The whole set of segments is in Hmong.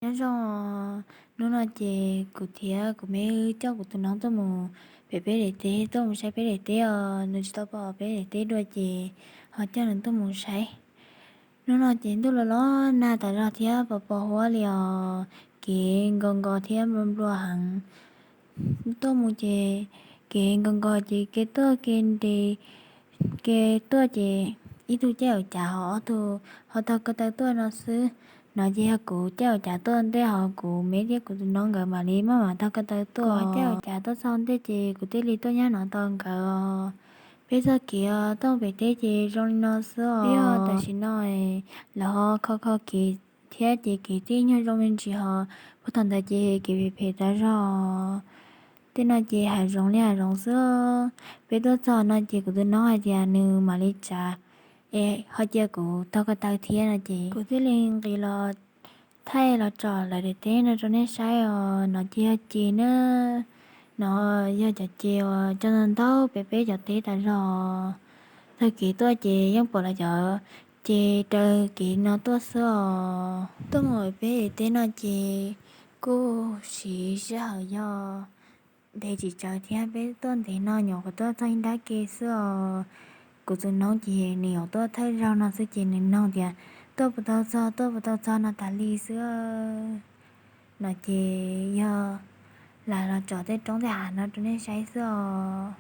Nyob zoo, hnub no ces kuv thiab kuv me wb coj kuv tus noov tuaj mus pem peb daim teb, tuaj mus saib peb daim teb os. Nws tsis tau pom peb daim teb dua ces ho coj nws tuaj mus saib. Hnub no ces ntuj los los nag tas zog thiab pos pos huab li os, kev nkos nkos thiab nplua nplua heev. Tuaj mus ces kev nkos nkos ces kev tuaj kev nres, kev tuaj ces ib tug caij ua cav ho ob tug ho taug ko taw tuaj no xwb. No ces yog kuv caij ua cav tuaj ntej ho kuv me thiab kuv tus noov nkawd mam li maj mam taug ko taw tuaj. Kuv caij ua cav tuaj txog ntej ces kuv thiaj li tuaj nyob no tos nkawd. Peb txoj kev tuaj pem teb ces zoo li no xwb os. Peb yog tam sim no lawv ho kho kho kev thiab ces kev tij nyuag zoo me ntsis ho, puag thaum ntawd ces kev phem phem tas zog. Tej no ces hav zoov li hav zoov xwb. Peb tuaj txog no ces kuv tus noov hais tias nws mam li tsav es ho cia kuv taug ko taw thiab no ces kuv thiaj li nqis los thaij los tsom lawv daim teb no rau nej saib os. No ces yog ces na, no yog cov ces uas cov ntau ntau pem peb cov teb tas zog. Taug kev tuaj ces yeej pom lawv cov ces raws kev no tuaj xwb os. Tuaj mus pem peb daim teb no ces kuj siv sij hawm yog ntev tsis tsawg thiab, peb tuaj ntev no nyuam qhuav tuaj txog ib nrab ke xwb os. Kuv tus noov ces nws yuav tuaj thawj zaug no xwb ces nws nug tias tuaj puas tau txog, tuaj puas tau txog no tas li xwb. No ces yog lam los tsom tej roob tej hav no rau nej saib xwb os.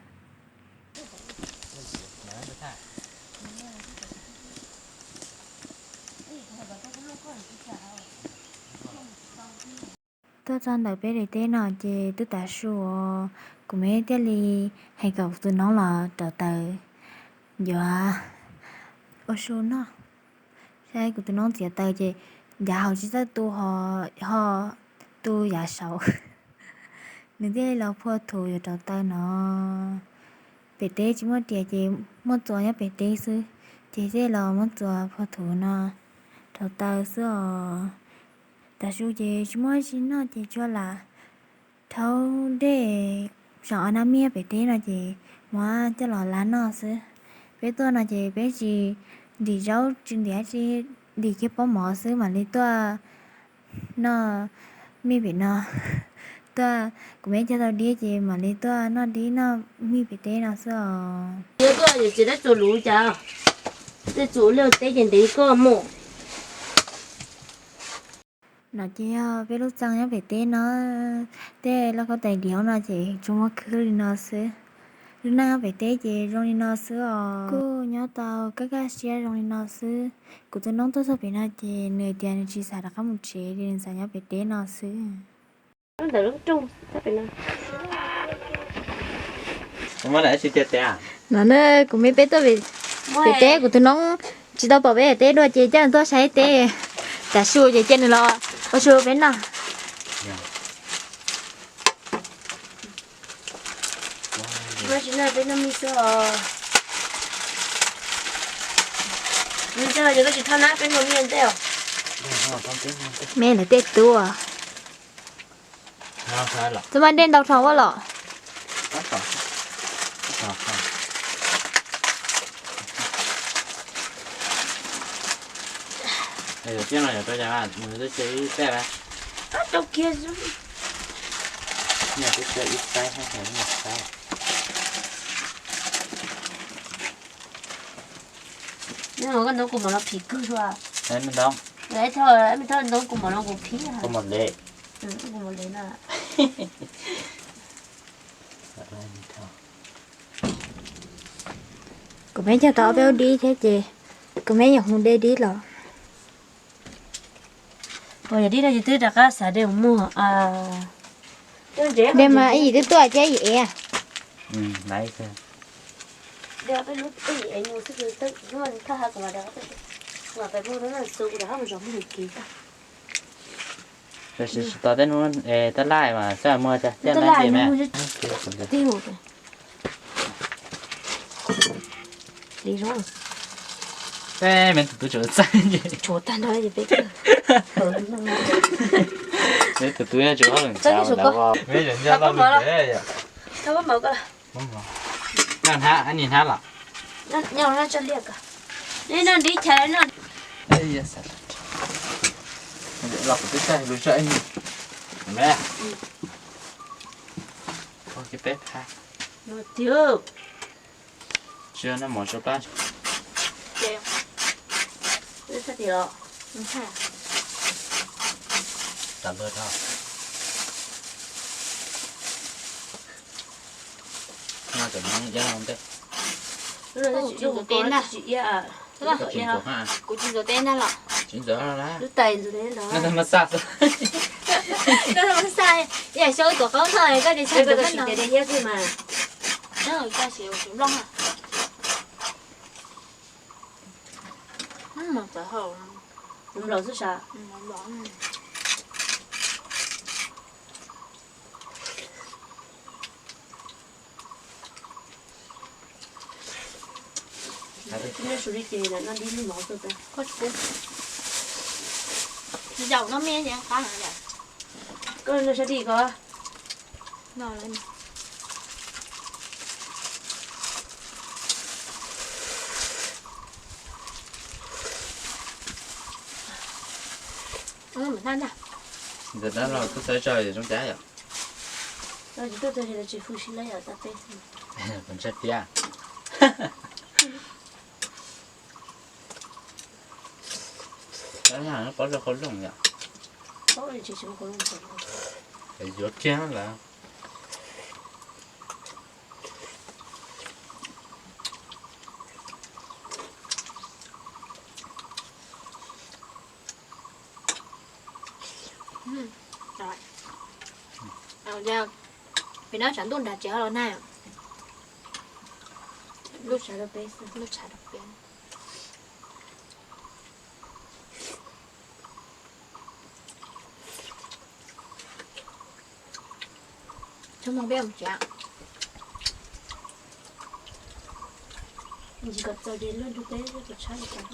Tuaj txog ntawm peb daim teb no ces twb tav su os, kuv me thiaj li hais kom kuv tus noov los rauv taws yuav ua su noj. Saib kuv tus noov txiav taws ces yav hauv tsis txawj tu, ho tu yav saud. Nws thiaj li los phua thuv yuav rauv taws no. Pem teb tsis muaj riam ces muaj txuas nyob pem teb xwb, ces thiaj los muab txuas phua thuv no rauv taws xwb os. Tav su ces tsis muaj tsi noj ces tsuas lam rhaub dej saum ob nab mij pem teb no ces muab coj los lab noj xwb. Peb tuaj no ces peb tsis ntim zaub tsis ntim dab tsi, ntim kiag pob mov xwb mam li tuaj noj mij pem no. Tuaj, kuv me cog tau dib ces mam li tuaj noj dib noj mij pem teb no xwb os. Koj yuav txiav tej txuas luv cas, tej txuas liaj teb ces ntev koj mus. No ces yog peb lub txee nyob pem teb no, tej lauj kaub tais diav no ces tsuas muaj khwb li no xwb. Lub neej nyob pem teb ces zoo li no xwb os. Kuj nyob tau kaj kaj siab zoo li no xwb. Kuv tus noob tuaj txog pem no ces nws tias nws tsis xav rov qab mus tsev li, nws xav nyob pem teb no xwb. No na, kuv me peb tuaj pem teb, kuv tus noob tsis tau pom peb teb dua ces coj nws tuaj saib teb. Tav su ces cia nws los ua su peb noj. Me lawv tej tub. Txawm mas dej ntau dhau ua los. Koj ntoo kuv mam los phiv kawg dua. Ntoo, ntoo kuv mam los kuv phiv. Kuv mam le. Kuv peb cog tau ob peb ub dib thiab ces kuv peb yuav hu de dib los. Puas yog dib no ces twb rov qab xav de mus muag. De mas ib yim twb tuaj thiab yim ev. Tab sis tau tej hnub tab laj mas xav muag cov tiaj laj me. Peb me tus tub tseem txaij, me tus tub tseem hauj lwm ntawd. Noj hnab, ib niag hnab los. Los kuv twb tag lub zog ib me, ua kiag peb phab. Tsis noj mov tso plab. Noj cov Hmoob iab ntej. Kuv tsis ntxuav teb ntag. Kuv tsis ntxuav teb ntag los. Tsis ntxuav los. Noj mas xaj xwb. Koj mas xaj, yam xyov tuav qaub noj koj tias tsis ntxuav teb no. Koj siav tus nplooj. Mos txawv hau. Nplaum xwb sas. Noj su li ces noj dib lub mov tuaj. Zaum no me qab. Koj noj sab dij ko. Ntawm dab laug tub txhawb zog zoo cas yom? Tsis tuaj txog ces tsis hu si lawm yom, tau peb xwb. Kuv ntshai tiag. Pob zog qhov looj yom. Yuav kiag lawm. Pem no tshav ntuj nrag tsev los nag. Lub tshav rau peb. Txhob mus peb mus tsev. Ntsis kom txaus ces luag nrug peb tshab li cas.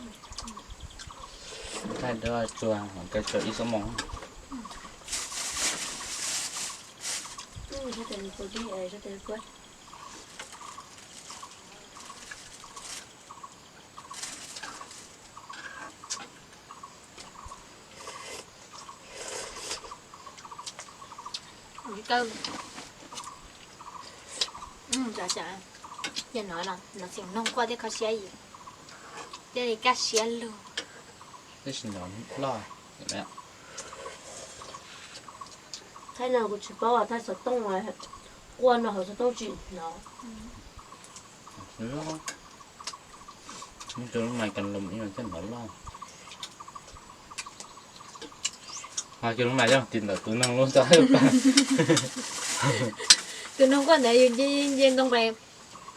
Thaij dua tsuag, kaw tsuag ib xuab moos. Sab tes nws tua dib, sab tes kuab. Ces no, no txiv noog quaj thiab kho siab yim, thiaj li kaj siab lug. Thaij no kuv tsis paub, thaij xov tooj, quaj no hauv xov tooj tsis hnov. Tus lub mais kas lom ib mas thiaj hnov loj. Ho tus lub mais yog tis ntawm tus noog lub tso. Tus noog quaj ntawd yus nce nce ntoo pes,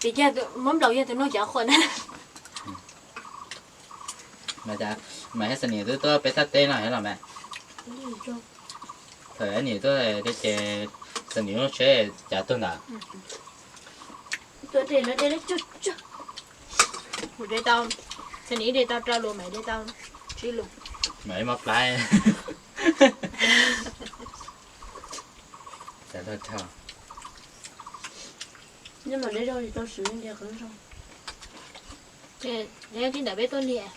ces muab nplaum yog tus noog cov qhuas na. Mas thiab Xab Nim twb tuaj peb thaj teb no los mas. Thaum Xab Nim tuaj ces Xab Nim lub tsheb cav tuag ntawd. Kuv de tau, Xab Nim de tau rau lus, Maiv de tau tsib lus. Maiv mob plab. Nyob mas de zaug tsis tau swv li qhov zoo. Ces nyob tib ntawm peb tuaj liam.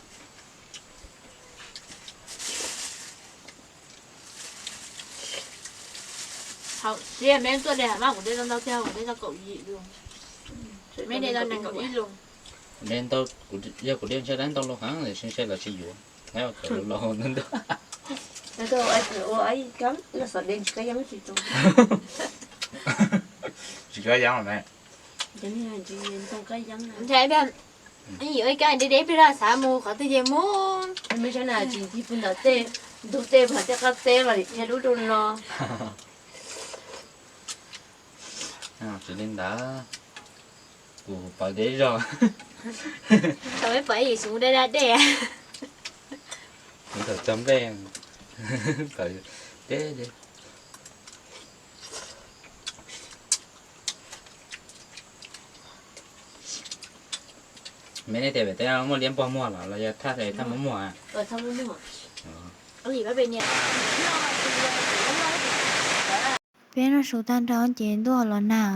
Hauv, tsis yog peb tuaj de, hauv mas kuv de tau ntau tiag, kuv de tau kaum yim lus. Meb de tau nees nkaum ib lus. De ntau, yog kuv de ntshe dab ntau lus heev, ntshe lawv tsis yuav. Neb ua kom lus laus ntau ntau. Ua ib kab loj xov de tsis kab yeeb tsis tau. Tsis kab yeeb los ne. Ntshai ib pliag ib yim ua ib kab de de ib pliag xav mus qhov twg ces mus. Meb saib na, tsis nti pw ntawm tej ntug tej mas tej qab teb los thiaj dub rau no. Tsis li ntawd, kuv pom deb zog. Thaum peb pom ib yim tsis mus deb dab dej. Kuv thaum tso nplej, deb deb. Meb nej tias pem teb muaj liab npog muag los los yog thaj thaj muaj muag? Peb noj su tag nrho ces ntuj los nag,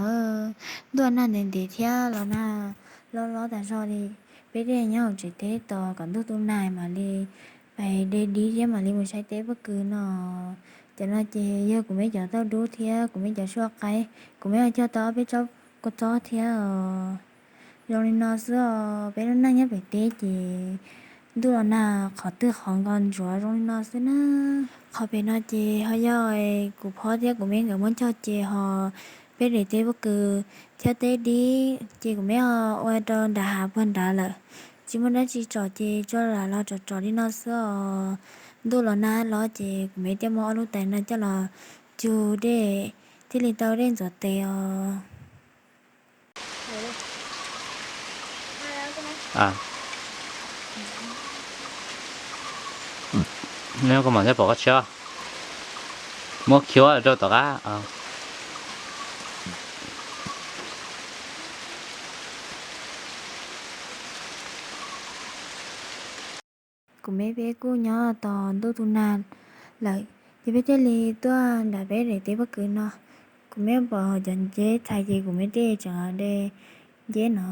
ntuj nag ntev ntev thiab los nag lob lob tas zog li. Peb thiaj nyob hauv tsev teb tos kom ntuj tu nag mam li pais de dib thiab mam li mus saib teb pob kws no. Cov no ces yog kuv me cov tauj dub thiab kuv me cov suab qaib, kuv me ho cog tau ob peb tsob kua txob thiab os. Zoo li no xwb os, peb lub neej nyob pem teb ces ntuj los nag qhov twg qhov nkaus ntsuav zoo li no xwb na. Qhov pem no ces ho yog kuv phob thiab kuv me nkawd muab cog ces ho peb de teb pob kws thiab teb dib ces kuv me ho ua rau nram hav puag nrad lawm. Tsis muaj dab tsi tsom ces tso lam los tsom tsom li no xwb os. Ntuj los nag los ces kuv me thiaj muab ob lub tais no coj los cug dej thiaj li tau dej ntxuav tes os. Koj mam thiaj pom koj tshiab, muab khiav rau tom qab. Kuv me peb kuj nyob tos ntuj tu nag lawm ces peb thiaj li tuaj nram peb daim teb pob kws no. Kuv me pom cov nceb txhais ces kuv me thiaj tseem de nceb no.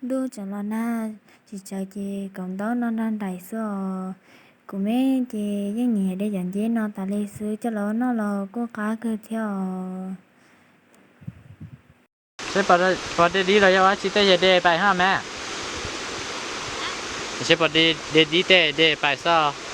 Ntuj tseem los nag tsis tsawg ces kaum ntaub no nrog nraim xwb os. Kuv me ces yeej nyiam de cov nceb no tas li xwb, coj los noj los kuj qab kawg thiab os. Seb puas de dib los yog ua dab tsi tej ces de pais ho mas. Seb puas de dib tej de pais xwb.